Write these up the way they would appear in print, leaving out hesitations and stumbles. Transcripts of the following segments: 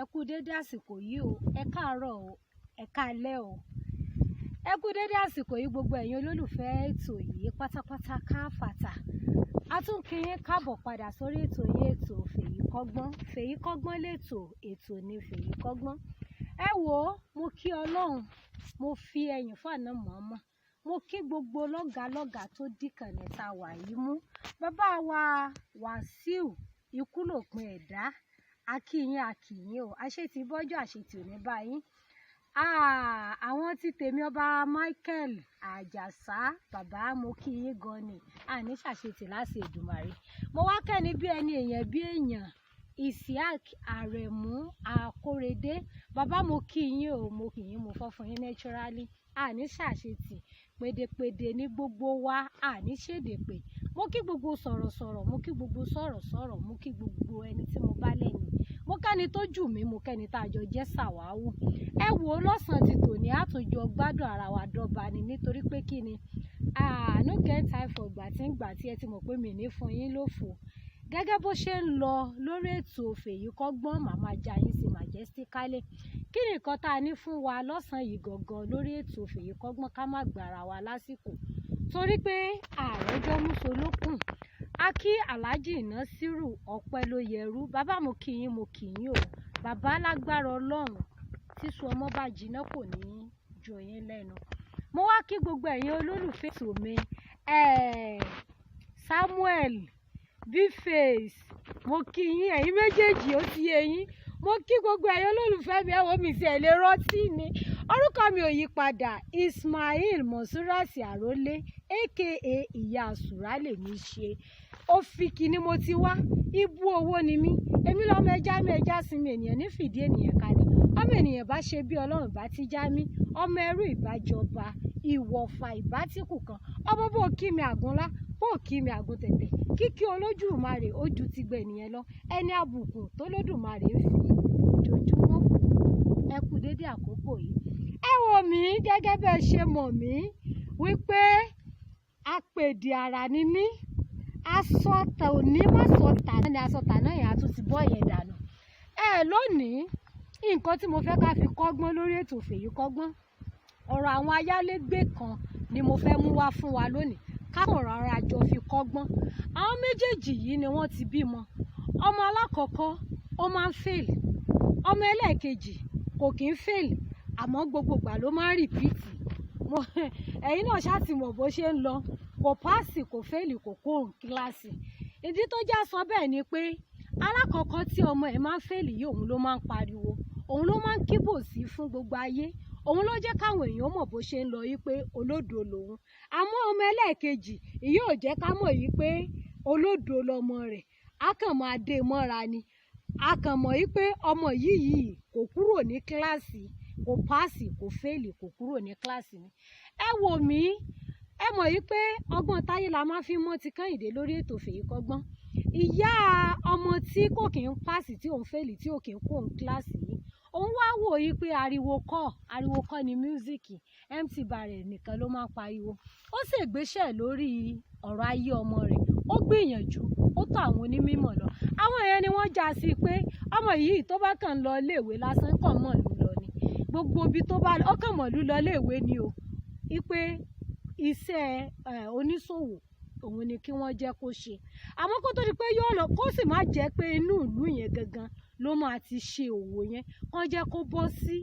Ẹ kú dédé àsìkò yìí o. Ẹ káàárọ̀ o, ẹ káalẹ́ o. Ẹ kú dédé àsìkò yìí, gbogbo ẹ̀yin olólùfẹ́ ètò yìí pátápátá káfàtà. A tún kí yín káàbọ̀ padà sórí ètò yín, ètò Fèyí Kọ́gbọ́n. Fèyí Kọ́gbọ́n lètò, ètò ní Fèyí Kọ́gbọ́n. Ẹ wò ó, mo kí Ọlọ́run, mo fi ẹyìn fún àná mọ̀ọ́mọ̀. Mo kí gbogbo lọ́gàálọ́gàá tó dìkànnì tá a wà yìí mú. Bàbá wa Wàsíù ikú lòpin ẹ̀dá. A kí yín, a kí yín o. Àṣetì bọ́jọ́, àṣetì ò ní bá yín. Àwọn tí tèmi, ọba Michael Àjàsá, bàbá, mo kí yín gan ni. Àní ṣàṣetì láti Èdùmàrè. Mo wá kẹ́ni bí ẹni èèyàn bí èèyàn, Isiaq Aremu Akórèdé. Bàbá, mo kí yín o, mo kí yín, mo fọ́ fún yín naturally. Àní ṣàṣetì pèdèpèdè ní gbogbo wa, àní ṣèdèpè. Mo kí gbogbo sọ̀rọ̀sọ̀rọ̀, mo kí gbogbo sọ̀rọ̀sọ̀rọ̀, mo kí gbogbo ẹni tí mo bá lẹ́nu. Mo kẹ́ni tó jù mí, mo kẹ́ni tá a jọ jẹ́ sàwáwù. Ẹ wò ó, lọ́sàn-án ti tòní, àtòjọ gbádùn ara wa dọ́ba ni, nítorí pé kí ni? Ah, no get time for ìgbà tí ń gbà tí ẹ ti mọ̀ pé mi ní fún yín lófo. Gẹ́gẹ́ bó ṣe ń lọ lórí ètò Fèyí Kọ́gbọ́n, màmá já yín sí majestically. Kí ni nǹkan tá a ní fún wa lọ́sàn-án yìí gangan lórí ètò Fèyí Kọ́gbọ́n? Ká má gbára wa lásìkò torí pé àròjọ múso lókùn. A kí Alhaji Nasiru Ọpẹ́lóyẹrú. Bàbá, mo kí yín, mo kí yín o. Bàbá, lágbára Ọlọ́run, tíṣu ọmọ bá jiná, kò ní í jọ yín lẹ́nu. Mo wá kí gbogbo ẹ̀yin olólùfẹ́ ètò mi. Samuel Bface, mo kí yín, ẹ̀yin méjèèjì, ó ti yé yín. Mo kí gbogbo ẹ̀yin olólùfẹ́ mi. Ẹ wo mi sí, ẹ̀ lè rántí ni. Orúkọ mi ò yí padà, Ismail Monsurasi Arole, aka Ìyá Sùrà lèmi ṣe. Òfìkì ni mo ti wá, ibú owó ni mí. Èmi lọ́mọ ẹja mi, ẹja sinmi ènìyàn ní fìdí ènìyàn kalẹ̀. Ọmọ ènìyàn bá ṣe bí Ọlọ́run bá ti já mí, ọmọ ẹrú ìbájọba, ìwọ̀fà ìbátìkù kan. Ọmọ bó kí mi àgúnlá, bó kí mi àgùn tẹ̀tẹ̀, kíkí Olódùmarè ó ju ti gbẹ ènìyàn lọ. Ẹni àbùkù tó lódùmarè ń fi ojoojúmọ́ bù. Ẹ kú dédé àkókò yìí. Ẹ wò mí gẹ́gẹ́ bẹ́ẹ̀ ṣe mọ̀ mí wípé apèdè àrà ni mí. Aṣọ tòní má sọ tàná ni, aṣọ tàná yẹn a tún ti bọ́ yẹn dànù. Ẹ lónìí, nǹkan tí mo fẹ́ ká fi kọ́gbọ́n lórí ètò Fèyí Kọ́gbọ́n, ọ̀rọ̀ àwọn ayálégbé kan ni mo fẹ́ mú wá fún wa lónìí, ká kàn rọra jọ fi kọ́gbọ́n. Àwọn méjèèjì yìí ni wọ́n ti bímọ. Ọmọ alákọ̀ọ́kọ́, ó máa ń fail. Ọmọ ẹlẹ́ẹ̀kejì kò kí ń fail, àmọ́ gbogbo ìgbà ló máa ń repeat. Ẹ̀yin náà ṣáà ti mọ̀ bó ṣe ń lọ. Kò pass, kò fail, kò kó kíláàsì. Ìdí tó já sọ bẹ́ẹ̀ ni pé alákọ̀ọ́kọ́ tí ọmọ ẹ̀ máa ń fail yìí, òun ló máa ń pariwo, òun ló máa ń kíbò sí fún gbogbo ayé, òun ló jẹ́ káwọn èèyàn mọ̀ bó ṣe ń lọ yìí pé olódo lòun. Àmọ́ ọmọ ẹlẹ́ẹ̀kejì ìyí ò jẹ́ ká mọ̀ yìí pé olódo lọmọ rẹ̀. Á kàn máa dé mọ́ra ni. A kàn mọ̀ yìí pé ọmọ yìí kò kúrò ní kíláàsì, kò pass, kò fail, kò kúrò ní kíláàsì ni. Ẹ wò mí, ẹ mọ̀ yìí pé ọgbọ́n táyé la máa fi mọ́ ti Kẹ́hìndé lórí ètò Fèyí Kọ́gbọ́n. Ìyá ọmọ tí kò kí ń pass, tí òun fail, tí ò kí ń kó òun kíláàsì yìí, òun wá wò yí pé ariwo kọ́, ariwo kọ́ ni music, mt barrel nìkan ló máa ń pariwo. Ó sì gbéṣẹ́ lórí ọ̀rọ̀ ayé ọmọ rẹ̀. Ó gbìyànjú, ó tọ̀ àwọn onímọ̀ lọ. Àwọn yẹn ni wọ́n já sí pé ọmọ yìí, tó bá kàn lọ iléèwé lásán, kàn mọ̀lú lọ ni. Gbogbo ibi tó bá ó kàn mọ̀lú lọ iléèwé ni o, wípé iṣẹ́ oníṣòwò òun ni kí wọ́n jẹ́ kó ṣe. Àmọ́ kó tó di pé yóò lọ, kó sì má jẹ́ pé inú ìlú yẹn gangan ló máa ti ṣe òwò yẹn, kán jẹ́ kó bọ́ sí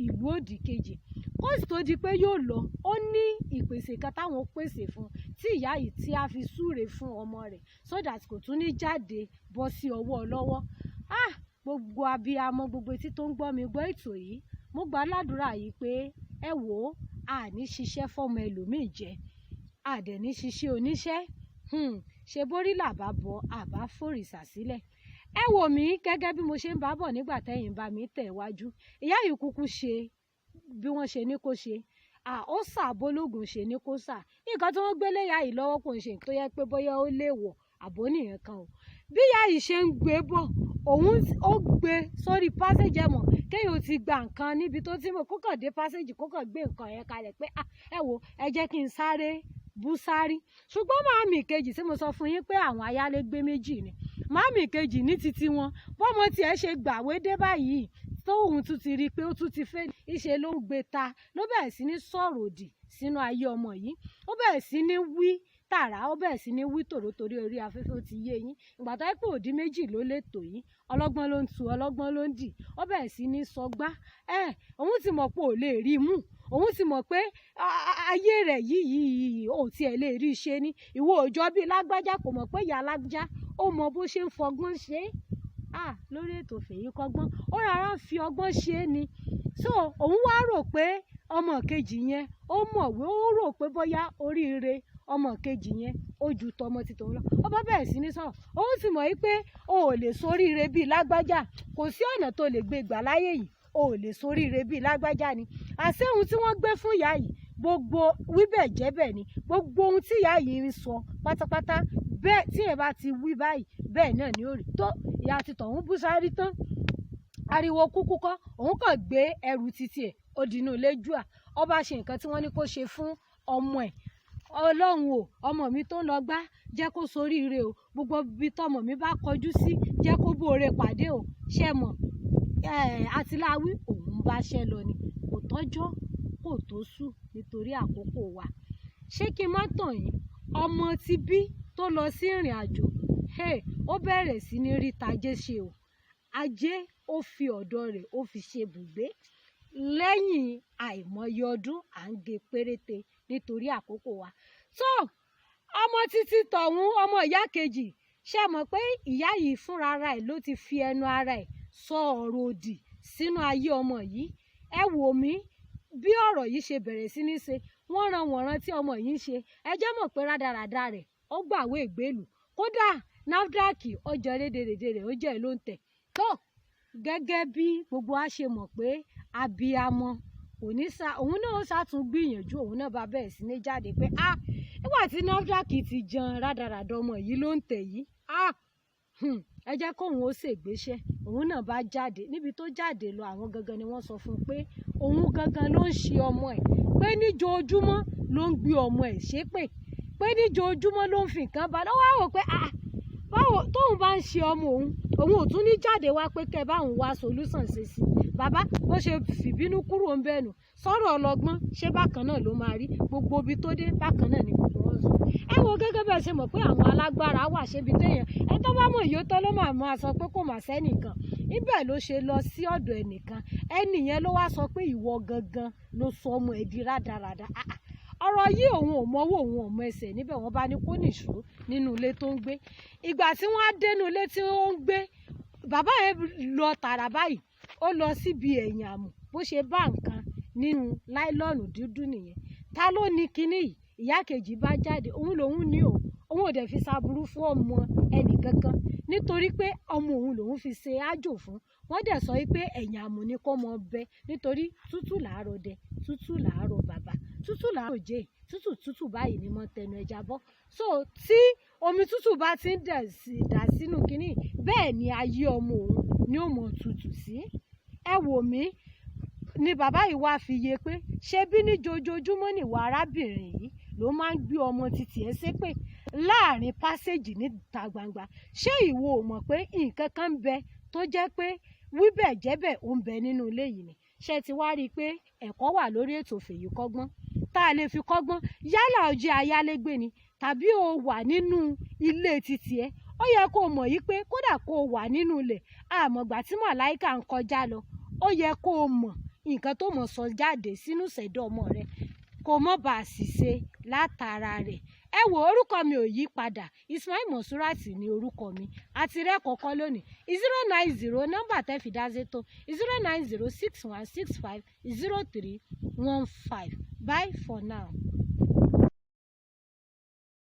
ìlú òdì kejì. Kó sì tó di pé yóò lọ, ó ní ìpèsè kan táwọn pèsè fún tí ìyá yìí tí a fi súre fún ọmọ rẹ̀, so that kò tún ní jáde bọ́ sí ọwọ́ lọ́wọ́. Ah, gbogbo abiyamọ, gbogbo etí tó ń gbọ́ mi gbọ́ ètò yìí, mo gbà ládùúrà yìí pé, ẹ wò ó, a ní ṣiṣẹ́ fọ́mọ ẹlòmíì jẹ, a dẹ̀ ní ṣiṣẹ́ oníṣẹ́. Ṣe borí làbá bọ àbá fòrìṣà sílẹ̀. Ẹ wò mí gẹ́gẹ́ bí mo ṣe ń bá bọ̀ nígbà tẹ́yìn bá mi tẹ̀ wájú. Ìyá yìí kúkú ṣe bí wọ́n ṣe ní kó ṣe. Ó sà bólógùn ṣe ní kó sà. Nǹkan tí wọ́n gbé lé ìyá yìí lọ́wọ́ kò ń ṣe tó yẹ pé bóyá ó lè wọ̀ àbó nìyẹn kan o. Bí ìyá yìí ṣe ń gbé bọ̀, òun ó gbé sórí passage. Ẹ mọ̀ kéèyàn ti gba nǹkan níbi tó ti mọ̀, kó kàn dé passage, kó kàn gbé nǹkan yẹn kalẹ̀ pé, "Ah, ẹ wò, ẹ jẹ́ kí n sáré bú sáré." Ṣùgbọ́n màámi kejì tí mo sọ fún yín pé àwọn ayálégbé méjì ni, màámi kejì yìí, òun ti Màmí kejì ní titi wọn, bọ́mọ tiẹ̀ ṣe gbàwé dé báyìí, tóun tún ti rí i pé ó tún ti fẹ́ ìṣe, ló ń gbé ta, ló bẹ̀rẹ̀ sí ní sọ̀rọ̀ òdì sínú ayé ọmọ yìí. Ó bẹ̀rẹ̀ sí ní wí tààrà, ó bẹ̀rẹ̀ sí ní wí tòró, torí orí afẹ́fẹ́, ó ti yé yín. Ìgbà tó yẹ pé òdì méjì ló lè tò yín, ọlọ́gbọ́n ló ń tu, ọlọ́gbọ́n ló ń dì. Ó bẹ̀rẹ̀ sí ní sọgbá ẹ. Òun ti mọ̀ pé ò lè rí i mú, òun ti mọ̀ pé ayé rẹ̀ yìí ò tiẹ̀ lè rí i ṣe ní ìwọ òòjọ́ bíi lágbájá. Kò mọ̀ pé ìyá lágbájá, ó mọ bó ṣe ń fọgbọ́n ṣe é. Ah, lórí ètò Fèyí Kọ́gbọ́n, ó rárá ń fi ọgbọ́n ṣe é ni. So òun wá rò pé ọmọ kejì yẹn, ó mọ̀wé, ó rò pé bóyá oríire ọmọ kejì yẹn ó ju tọmọ ti tòun lọ. Ó bá bẹ̀rẹ̀ sí ní sọ̀rọ̀, òun sì mọ̀ wípé o ò lè soríire bíi lágbájá, kò sí ọ̀nà tó lè gbé gbà láyé yìí, o ò lè soríire bíi lágbájá ni. Àṣé ohun tí wọ́n gbé fún ìyá yìí, gbogbo wíbẹ̀ jẹ́bẹ̀ ni. Gbogbo ohun tí ìyá yìí ń sọ pátápátá bẹ́ẹ̀, tí ẹ bá ti wí báyìí, bẹ́ẹ̀ náà ni ó rí. Tó ìyá ti tọ̀hún bú sáré tán, ariwo kúkú kọ́, òun kàn gbé ẹrù títí ẹ̀, ó dínú ilé jùà. Ó bá ṣe nǹkan tí wọ́n ní kó ṣe fún ọmọ ẹ̀. Ọlọ́run o, ọmọ mi tó ń lọ gbá, jẹ́ kó soríire o. Gbogbo ibi tọmọ mi bá kọjú sí, jẹ́ kó bóore pàdé o. Ṣe mọ̀, àtìláwí òun bá ṣẹ́ lọ ni, kò tọ́jọ́ kò tó sùn nítorí àkókò wa. Ṣé kí n má tàn yín, ọmọ ti bí tó lọ sí ìrìn àjò, ó bẹ̀rẹ̀ sí ní rí tajé ṣe o. Ajé ó fi ọ̀dọ̀ rẹ̀, ó fi ṣe bùgbé lẹ́yìn àìmọye ọdún. À ń gé péréte nítorí àkókò wa. Tó ọmọ títí tọ̀hún, ọmọ ìyá kejì, ṣe mọ̀ pé ìyá yìí fúnra ara ẹ̀ ló ti fi ẹnu ara ẹ̀ sọ ọ̀rọ̀ òdì sínú ayé ọmọ yìí. Ẹ wò mí, bí ọ̀rọ̀ yìí ṣe bẹ̀rẹ̀ sí ní ṣe wọ́n ran wọ̀nran tí ọmọ yìí ń ṣe. Ẹ jẹ́ mọ̀ pé rádaràda rẹ̀, ó gbàwé ìgbélù, kódà NAFDAC ọjọ́ rédèrèdè rẹ̀, ó jẹ́ ló ń tẹ̀ tó. Gẹ́gẹ́ bí gbogbo wa ṣe mọ̀ pé abiyamọ kò ní sa, òun náà ṣàtún gbìyànjú, òun náà bá bẹ̀rẹ̀ sí ní jáde pé, ah, nígbà tí NAFDAC ti jan rádaràda ọmọ yìí ló ń tẹ̀ yìí, ah, ẹ jẹ́ kóun ó ṣègbéṣẹ́. Òun náà bá jáde. Níbi tó jáde lọ, àwọn gangan ni wọ́n sọ fún un pé òun gangan ló ń ṣe ọmọ ẹ̀, pé níjoojúmọ́ ló ń gbé ọmọ ẹ̀ ṣépè, pé níjoojúmọ́ ló ń fi nǹkan bá lọ́wọ́. Wò pé, ah, báwo tóun bá ń ṣe ọmọ òun, òun ò tún ní jáde wá pé kẹ́ báwọn wá solution ṣe sí bàbá. Bó ṣe fìbínú kúrò ń bẹ́ẹ̀ nù. Sọ̀rọ̀ ọlọ́gbọ́n, ṣé bákan náà ló máa rí? Gbogbo ibi tó dé, bákan náà ni gbogbo wọn sọ. Ẹ wo, gẹ́gẹ́ bẹ́ẹ̀ ṣe mọ̀ pé àwọn alágbára wà, ṣébi téèyàn ẹ tó bá mọ̀ yìí ó tọ́ ló máa máa sọ pé kò mà sẹ́nìkan ibẹ̀. Ló ṣe lọ sí ọ̀dọ̀ ẹnìkan, ẹnì yẹn ló wá sọ pé ìwọ gangan ló sọ ọmọ ẹ̀ di rádaràda. Ọ̀rọ̀ yìí, òun ò mọ́wọ́, òun ò mọ ẹsẹ̀ níbẹ̀. Wọ́n bá ní kó nìṣó nínú ilé tó ń gbé. Ìgbà tí wọ́n á dénú ilé tí ó ń gbé, bàbá yẹn lọ tààrà báyìí, ó lọ síbi ẹ̀yìn àmù. Bó ṣe bá nǹkan nínú nylon dúdú nìyẹn. Ta ló ní kinní yìí? Ìyá kejì bá jáde, òun lòun ní o, òun ò dẹ̀ fi ṣàbùrú fún ọmọ ẹnì kankan, nítorí pé ọmọ òun lòun fi ṣe ájò fún. Wọ́n dẹ̀ sọ wípé ẹ̀yìn àmù ni kó mọ bẹ, nítorí tútù làárọ̀ dẹ, tútù làárọ̀ bàbá, tútù làárọ̀ jẹ́, tútù tútù báyìí ni mọ́ tẹnu ẹja bọ́. So tí omi tútù bá ti ń dà sínú kinní, bẹ́ẹ̀ ni ayé ọmọ òun ni ó mọ̀ tutù sí. Ẹ wò mí, ni bàbá yìí wá fi yé pé ṣé bí ní jojoojúmọ́ nìwà arábìnrin yìí ló máa ń gbé ọmọ títì ẹ ṣépè láàrin passage níta gbangba. Ṣé ìwọ ò mọ̀ pé nǹkan kan ń bẹ tó jẹ́ pé wíbẹ̀ jẹ́bẹ̀ ó ń bẹ nínú ilé yìí ni? Ṣé ti wá rí i pé ẹ̀kọ́ wà lórí ètò Fèyí Kọ́gbọ́n tá a lè fi kọ́gbọ́n? Yálà o jẹ́ ayálégbé ni tàbí o wà nínú ilé títì ẹ, ó yẹ kó o mọ̀ yí pé kódà kó o wà nínú ilẹ̀, àmọ̀gbà tí màláìka ń kọjá lọ, ó yẹ kó o mọ̀ nǹkan tó mọ̀ sọ jáde sínú ìṣẹ̀dá ọmọ rẹ, kó mọ̀ bá a sì ṣe látara rẹ̀. Ẹ wo, orúkọ mi ò yí padà, Ismail Monsurat ní orúkọ mi. Àti rẹ́ kọ́kọ́ lónìí, 090, nọ́mbà tẹ́ fi dá sétò, 09061650315. Bye for now.